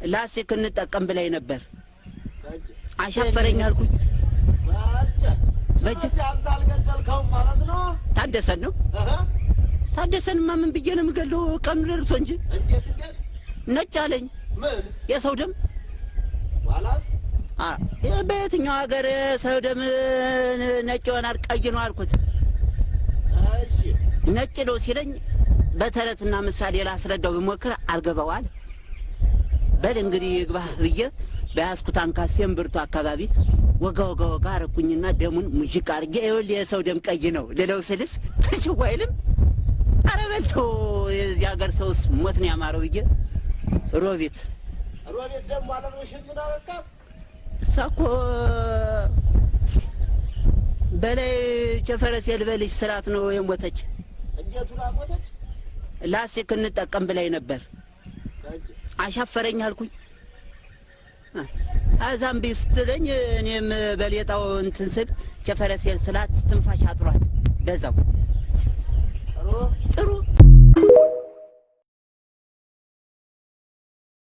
ላስቲክ እንጠቀም ብላኝ ነበር። አሻፈረኝ አልኩኝ። ስለዚህ አንተ አልገደልከውም ማለት ነው? ታደሰን ነው። ታደሰንማ ምን ብዬ ነው የምገለው? ቀኑ ደርሶ እንጂ። እንዴት እንዴት? ነጭ አለኝ። ምን? የሰው ደም። ዋላስ? በየትኛው ሀገር ሰው ደም ነጭ ይሆናል? ቀይ ነው አልኩት። እሺ። ነጭ ነው ሲለኝ በተረትና ምሳሌ ላስረዳው ብሞክር አልገባዋል። በል እንግዲህ ይግባህ ብዬ በያዝኩት አንካሴ እምብርቱ አካባቢ ወጋ ወጋ ወጋ አረኩኝና ደሙን ሙዥቅ አድርጌ ይኸውልህ የሰው ደም ቀይ ነው ልለው ስልስ ትችው አይልም። ኧረ በልቶ የዚህ ሀገር ሰውስ ሞት ነው ያማረው ብዬ ሮቢት። ሮቤት ደግሞ አለምሽን ምን አረካት? እሷ እኮ በላይ ቸፈረስ የልበልሽ ስላት ነው የሞተች። እንዴት ሁና ሞተች? ላስቲክ እንጠቀም ብላኝ ነበር። አሻፈረኝ አልኩኝ። አዛም ስትለኝ እኔም በሌጣው እንትን ስል ቸፈረሴን ስላት ትንፋሽ አጥሯት በዛው። ጥሩ። ጥሩ።